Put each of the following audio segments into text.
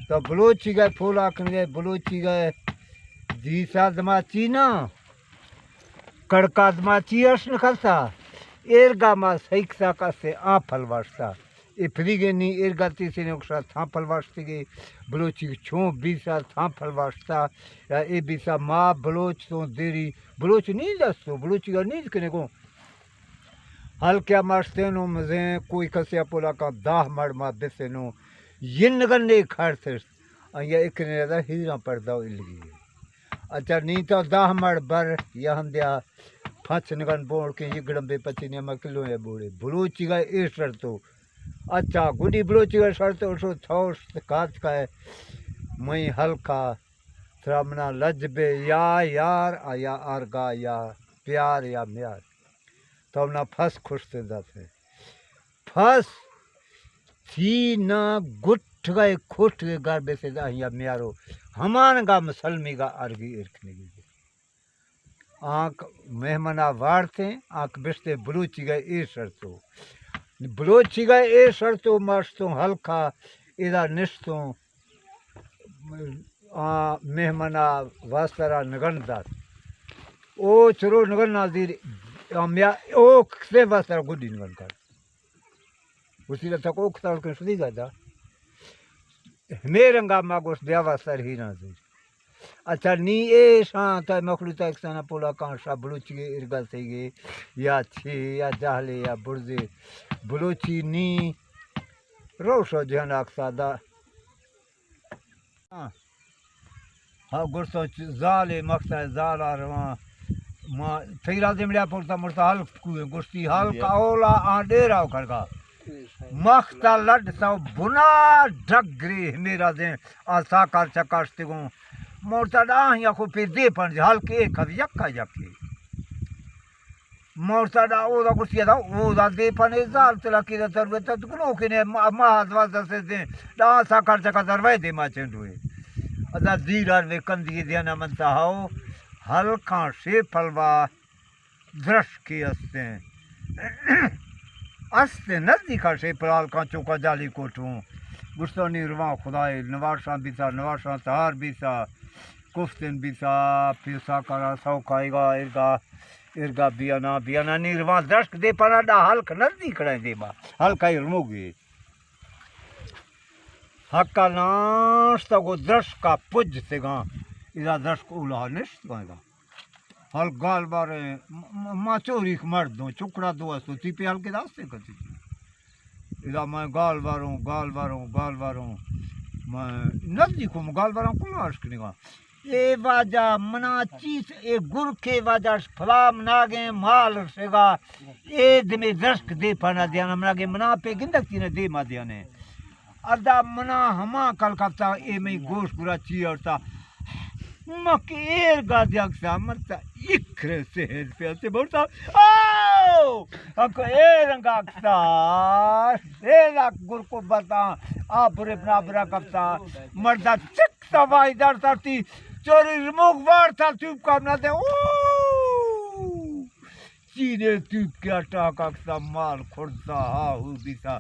تو بلوچی گئے پولا کنگے، بلوچی گئے دیسا دماچی نا، کڑکا دماچی اش نکسا، ایرگا ما سیکسا کسے آ پھل واشتا۔ اے پھلیگے نی ایرگا تیسے نے اکشا تھا پھل واشتگے، بلوچی چون بیسا تھا پھل واشتا، یا اے بیسا ما بلوچ تو دیری، بلوچ نیز استو، بلوچی گا نیز کنے گو۔ ہلکیا ماشتینو مزیں کوئی کسیا پولا کاں دہ مڑ ما بسینو، ینگن نے کھڑتشت، آیا اکنے دا ہیراں پردہ الگی۔ اچھا، نی تو دہ مڑ بر یا ہندیا پھچ نگن بوڑ کے یہ گڑم بے پچی نے ما کلو یا بوڑے۔ بلوچی گا اے شرطو۔ اچھا، گڈی بلوچی گا شرطو شو تھوش کات کا ہے۔ مئی ہلکا ترا منا لج بے یا یار، آیا ارگا یا پیار یا میار۔ تو منا پھس کھشتے داتے۔ پھس تھی نہ گٹھ گئے کھوٹ گئے گھر بے سے داہیا میارو۔ ہمانگا مسلمی گا ارگی ارکھنے گی۔ آنک مہمنا وارتیں، آنک بشتے بلوچی گئے اے شرطو۔ بلوچی گئے اے شرطو ماشتوں ہلکا ادا نشتوں۔ آ مہمنا واسطہ را نگن دات۔ او چرو نگن نازیر، آ میا او کسے واسطہ را گڈی نگن کر۔ اسی را تک او کتال کن شدی گدا۔ ہمے رنگا ما گوشت بیا واسطہ را ہی نازیر۔ اچھا، نی اے شان تا مخلوق تا کسانا پولا کان شا بلوچی ارگا سیگے یا چھی یا جہلے یا برزے۔ بلوچی نی روشو جہان اکسادا۔ ہاں۔ ہاں، گڑسو چ-، زالے مختا زالا رواں۔ ما تیرا دمڑیا پورتا مرتا ہلک کوئے، گوشتی ہلک اولا آن ڈیرا کرگا۔ مختا لڈ سو بنا ڈگری میرا دیں آ ساکار چکاشتگوں۔ مورتا ڈاہ یا کو پہ دے پنج ہلک ایک ہو یکا یکی۔ مورتا دا اودا گوشتی دا، اودا دے پنے زال تلا کی دا تروے تت گنو کنے ما، ما دوازدہ سے دے، دا سا کر چکا دروے دے ما چنڈوے۔ ادا دیرار وے کندی دیانا منتا ہاو، ہلکاں شے پلوا درشکے استیں۔ استیں نزدیکا شے پلال کاں چوکا جالی کوٹوں۔ گوشتانی رواں خدائے نواشاں بیتا، نواشاں تہار بیتا، کفتن بیتا، پیسا کرا سوکائیگا، ارگا ارگا بیانا، بیانا نی رواں درشک دے پنا دا ہلک نزدیک کڑے دیما۔ ہلکا ارموگی۔ ہکا ناشتا گو درشکا پج سگاں۔ ادا درشک اولا نشت گا۔ ہلک گال بارے، م-، م-، ما چوریک مردوں، چکڑا دو استو، تی پہ ہلکے داستے کتی۔ ادا میں گال باروں، گال باروں، گال باروں۔ میں نزدیک ہوں، گال باروں کل عرش کنگا۔ اے واجہ منا چیز، اے گرکے واجہ پلام ناگیں مال رسگا۔ اے دمے درشک دے پانا دیانا، منا گے منا پہ گندک تینا دے ما دیانے۔ ادا منا ہما کل کپتا، اے میں گوش گرا چی اڑتا۔ مک ایر گا دیاکسا مرتا اکر سہر پہ اسے بڑتا۔ او! اک ایر انگا کسا۔ ایر اک گرکو بتا۔ آ برے بنا برا کپتا۔ مردا چک سوائی در سرتی، چوری رموگ وار سر توپ کام نہ دے۔ او! چینے توپ کے اٹاک اکسا مال کھڑتا، ہا ہو بیتا۔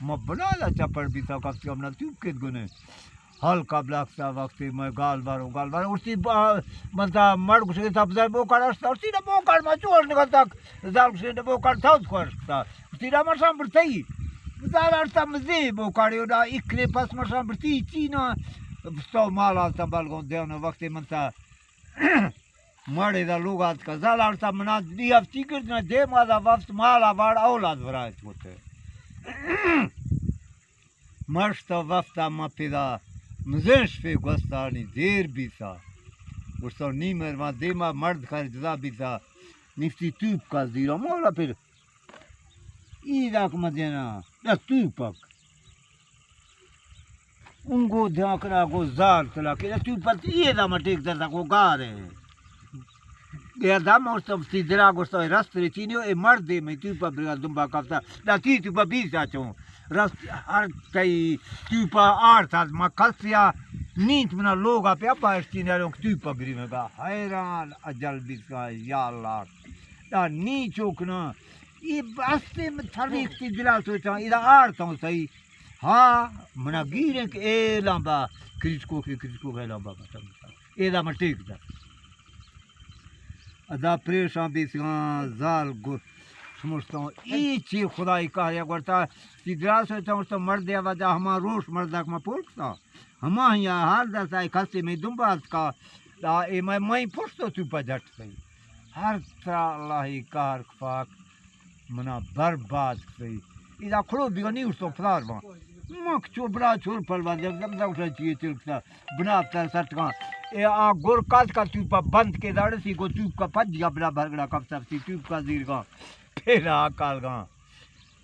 ما بنا دا چپڑ بیتا، کس کام نہ توپ کے گنے۔ ہلکا بلاکسا وقتی میں گال بارو، گال بارو۔ اسی با-، بنتا مڑ گشے تا بزار بوکار اشتا، اسی نہ بوکار ما چوش نگل تک۔ زال گشے نہ بوکار تھا اس کو اشتا۔ اسی نہ مرشان برتئی۔ زال اشتا مزے بوکارے، دا اکلے پس مرشان برتی، چینا۔ تو مال آتا بلگون دیانا وقتی منتا مڑے دا لوگ آتکا، زال آڑتا منا دی ہفتی کرد نہ دیم آدا وفت مالا واڑ اولاد ورایت ہوتے۔ مشتا وفتا ما پیدا مزنش پہ گوستانی دیر بیتا۔ گوشتا نی مہربان دیما مرد خیر جدا بیتا۔ نفتی توپ کا زیرا مولا پھر۔ ای داک مدینا، دا توپک۔ انگو دھیان کرا گو زار تلا کہ تو پت یہ دا مٹیک در دا گو گار ہے۔ یا دا موسم سی درا گوشتا رست رچینیو، اے مردے میں تو پا برگا دنبا کپتا۔ دا تی تو پا بیسا چون۔ رست ہر کئی تو پا آرتا ما کسیا نیت منا لوگا پہ ابا اشتینی لوگ تو پا گری میں گا۔ حیران اجل بیسا یا اللہ۔ دا نی چوکنا۔ یہ بستے میں تھریک تی دلا سوچا، ادا آرتا ہوں صحیح۔ ہا، منا گیریں کہ اے لامبا کریچکو کے، کریچکو کے لامبا بتا۔ اے دا من ٹیک دا۔ ادا پریشان بیتگاں، زال گو سمجھتا ہوں، ای چی خدائی کار یا گورتا، تی دراس ہوتا ہوں، تو مرد یا وجہ ہما روش مردک ما پول کتا۔ ہما ہی حال دستا، کسی میں دنبال کا، دا اے میں، میں پشتو تو پا جٹ سئی۔ ہر طرح اللہ ای کار کفاک منا برباد کتئی۔ ادا کھڑو بیگا نی اٹھتو پلار باں۔ مک چو بنا چور پل باں، دم دم دم اٹھا چیئے چلکتا۔ بنا پتر سٹکاں۔ اے آ گور کات کا توپا بند کے داڑسی کو توپ کا پد یا بنا بھرگڑا کپتا سی توپ کا زیر گا۔ پھیلا کال گا۔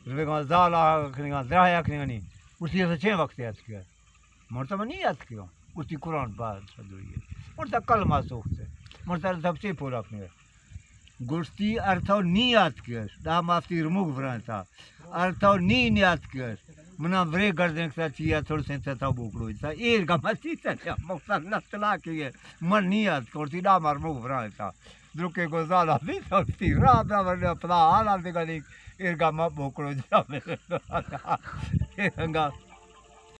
روے گا زالا کنگا، درایا کنگا نی۔ اسی سے چھ وقت یاد کیا۔ مرتا من نی اتکگاں۔ گوشتی قرآن پاک سدوئی۔ مرتا کلمہ سوخت۔ مرتا سب سے پورا کنگا۔ گوشتی ار تو نی اتکگش، دا مافتی رموگ برانتا۔ ار تو نی نی اتکگش۔ منا برے گردن کتا چیا تھوڑ سنتا تا بوکڑو تا۔ ایر گا متی تا مقصد نتلا کے۔ من نی اتکگش، دا مار موگ برانتا۔ درکے گوزالا بیتا، وتی راہ برابر پدا حالا دگنی۔ ایر گا ما بوکڑو جا۔ ایر گا